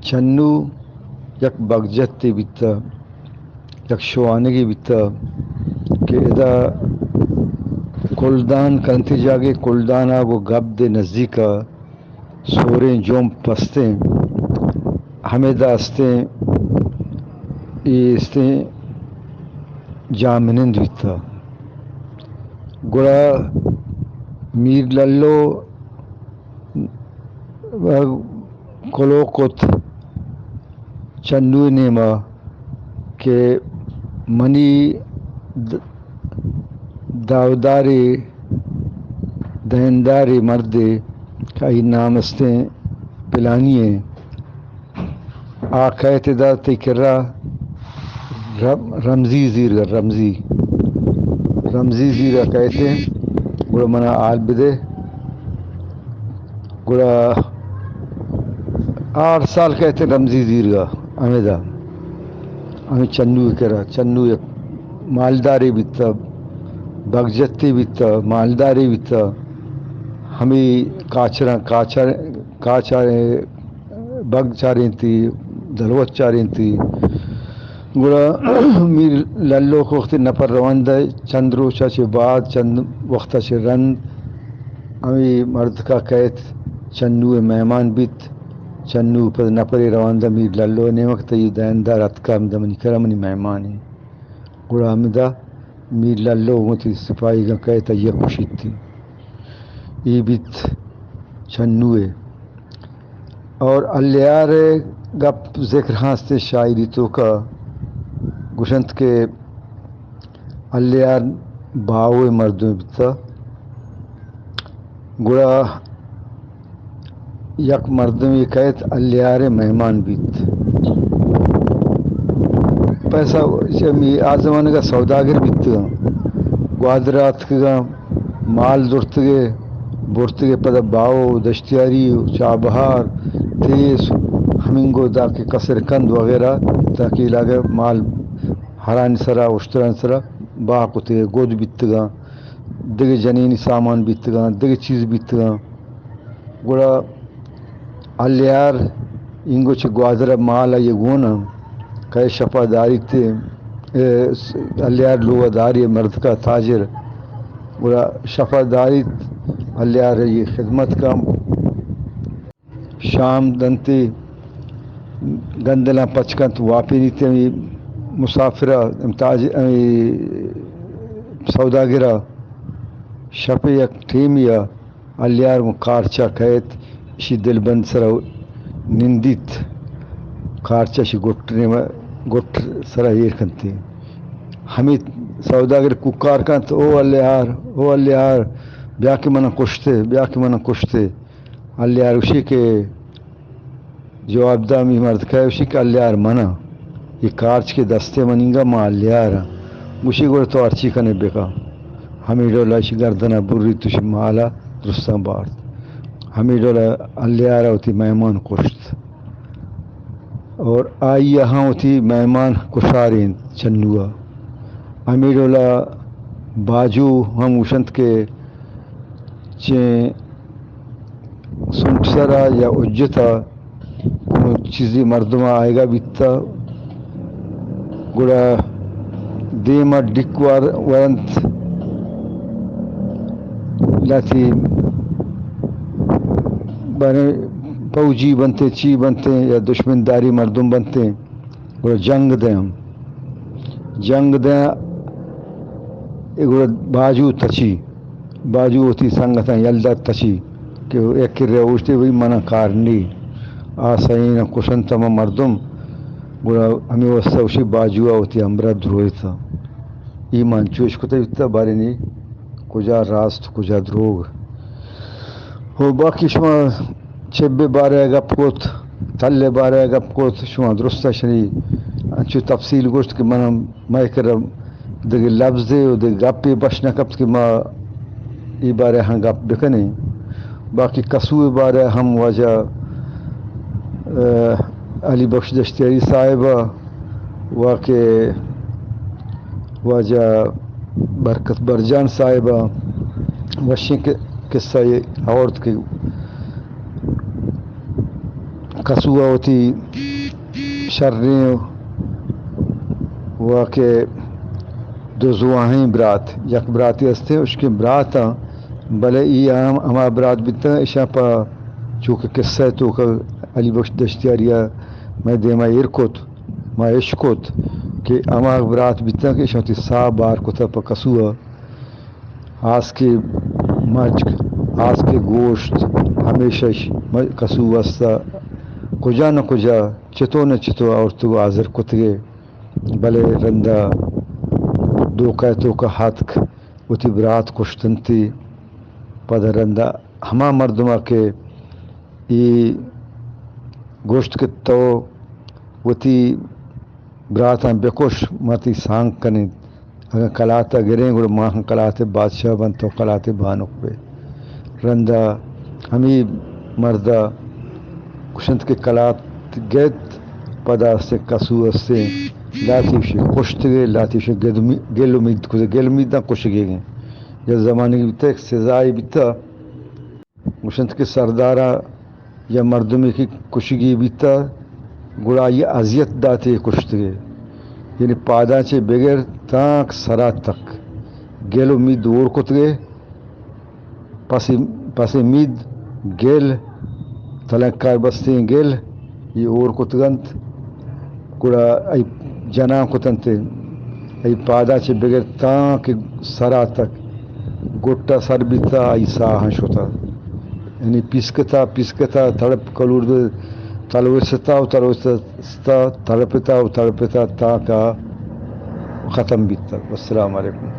چنو یک بگجتے بیتہ، یک شوانگے بیتہ کہ ادا کلدان کنتی جاگے، کلدان ءَ گوں گبد ءِ نزیک ءَ سوریں جمپ استیں، ہمیدا استیں، اے استیں جاہ منند بیتہ۔ گڑا میر للو کلو کت چنو ءِ نیما کہ منی د-، داودارے، دہندارے مردے کہ آئی نام استیں پلانی ایں، آ کئیت ادا تئی کرا رم-، رمزی زیرگا، رمزی، رمزی زیرگا کئیت، گڑا منا حال بدے۔ گڑا آٹھ سال کئیت رمزی زیرگا، ہمیدا، ہمے چنو ءِ کرا۔ چنو یک مالدارے بیتہ، بگجتے بیتہ، مالدارے بیتہ، ہمے کاچراں، کاچار، کاچاریں بگ چارینتی، دلوت چارینتی۔ گڑا میر للو کہ وقتی نپر روان دئے، چند روچا چہ بعد، چند وقتا چہ رند، ہمے مردکا کئیت، چنو ءِ مہمان بیت۔ چنو پد نپرے روان دئے میر للو ءِ نیمگ، تئی دہندار اتکا ہمدا منی کرا، منی مہمانے۔ گڑا ہمدا میر للو وتی سپاہیگاں کئیت، آئی ءَ کشیتی۔ اے بیت چنو ءِ۔ اور الیار ءِ گپ ذکر ہاں استیں شاعری توکا، گوشنت کہ الیار باہو ءِ مردمے بیتہ۔ گڑا یک مردمے کئیت، الیار ءِ مہمان بیت۔ پیسہ، آ زمانگا سوداگر بیتگاں، گوادرا اتکگاں، مال زرتگے، برتگے، پدا باہو، دشتیاری، چابہار، تیس، ہمینگو داں کہ کسر کند وغیرہ، داں کہ علاقہ مال ہرانی سرا، اشترانی سرا باہ کتگے، گد بیتگاں، دگہ جنینی سامان بیتگاں، دگہ چیز بیتگاں۔ گڑا الیار اینگو چہ گوادر ءَ مال آئی ءَ گون اَنت، کئے شپ ءَ داریت، اے، الیار لوگ ءَ داری، مردک ءَ تاجر، گڑا شپ ءَ داریت، الیار ءِ خدمت کن، شام دنت، گندلاں پچ کنت، واپینیت ہمے مسافر ءَ، ہمے تاج-، ہمے سوداگر ءَ۔ شپ ءِ یک ٹیمے ءَ الیار گوں کارچ ءَ کئیت، اشی دلبند سرا نندیت، کارچ ءَ اشی گٹ نیمہ، گٹ سرا ایر کنت۔ ہمے سوداگر کوکار کنت، او الیار، او الیار، بیا کہ من ءَ کشت ئے، بیا کہ من ءَ کشت ئے۔ الیار گوشی کہ جواب دا ہمے مردک ءَ، گوشی کہ الیار من آں، اے کارچ کہ دست ءَ منیگ ءَ، ما الیار آں۔ گوشی گڑا تو ہرچی کن ئے بکن۔ ہمے ڈول ءَ اشی گردن ءَ بریت، اشی مال ءَ درستاں بارت۔ ہمے ڈول ءَ الیار ءَ وتی مہمان کشت۔ اور آئی ءَ ہم وتی مہمان کشارینت چنو ءَ۔ ہمے ڈول ءَ باجو ہم گوشنت کہ چہ سنٹسر ءَ یا حجت ءَ کمو چیزے مردم ءَ آیگ ءَ بیتہ، گڑا دیم ءَ ڈیک وار-، ورنت، لہتے باریں پوجی بنت ئے، چی بنت ئے، یا دشمنداری مردم بنت ئے، گڑا جنگ دیاں، جنگ دیاں، اے گڑا باجو تچی۔ باجو وتی سنگتاں یل دات تچی کہ یک کرے اوشتے، بھئی، من ءَ کار نی۔ آ سئیناں کشنت ہما مردم، گڑا ہمے واسطہ گوشی باجو ءَ وتی ہمبراہ دروہیت۔ اے من چو اشکتہ بیتہ، باریں اے کجا راست، کجا دروگ۔ ہو، باقی شما چب ءِ بارہ ءَ گپ کت، تل ءِ بارہ ءَ گپ کت، شما درست ءَ شنی انچو تفصیل گوشت کہ من ہم مئے کرا دگہ لبزے و دگہ گپے بش نہ کپت کہ ما اے بارہ ءَ ہم گپ بکنیں۔ باقی کسو ءِ بارہ ءَ ہم واجہ، ءَ، علی بخش دشتیاری صاحب ءَ و کہ واجہ برکت برجان صاحب ءَ وشیں کہ قصہ یے آورت کہ کسو ءَ وتی شریں و کہ دو زواہیں برات، یک براتے ہستیں، اشکیں براتاں، بلے ای ہم ہما برات بیتاں، اشاں پہ چوکہ قصہ ءِ توکا علی بخش دشتیاری ءَ مئے دیما ایر کت، ما اشکت کہ ہما برات بیتاں کہ اشاں وتی ساہ بار کتہ پہ کسو ءَ۔ آسکے مچک، آسکے گوشت، ہمیشہ اش م-، کسو واسطہ کجا نہ کجا، چتو نہ چتو آورتگ و حاضر کتگے، بلے رندا دوکہ توکا ہتک، وتی برات کشتنتی۔ پدا رندا ہما مردما کہ ای گوشت کہ تو وتی براتاں بکش، ما تئی سانگ کنیں۔ اگاں کلات ءَ گریں، گڑا ما ہم کلات ءِ بادشاہ بنت، تو کلات ءِ بانک بئے۔ رندا ہمے مرد ءَ گوشنت کہ کلات گیت، پدا استیں کسو استیں، لاتی اشی کشتگے، لاتی اشی گد-، گل امید کتگ، گل امیداں کشگیگیں۔ یک زمانگے بیتگ، یک سزائے بیتگ، گوشنت کہ سردار ءَ یا مردمے کہ کشگی بیتہ، گڑا آئی ءَ اذیت داتے کشتگے، یعنی پاداں چہ بگر تانک سرا تک گل و مید ہور کتگے، پس، پس مید گل، تلنکار بستیں گل، اے ہور کتگ انت، گڑا آئی جنان کت انت، آئی پادا چہ بگر تاں کہ سرا تک گٹا سر بیتا، آئی ساہاں شتا۔ یعنی پیسکتا، پیسکتا، تڑپ کلور دے، تلوستا و تلوستا، تڑپتا و تڑپتا تاں کہ ختم بیتا۔ السلام علیکم۔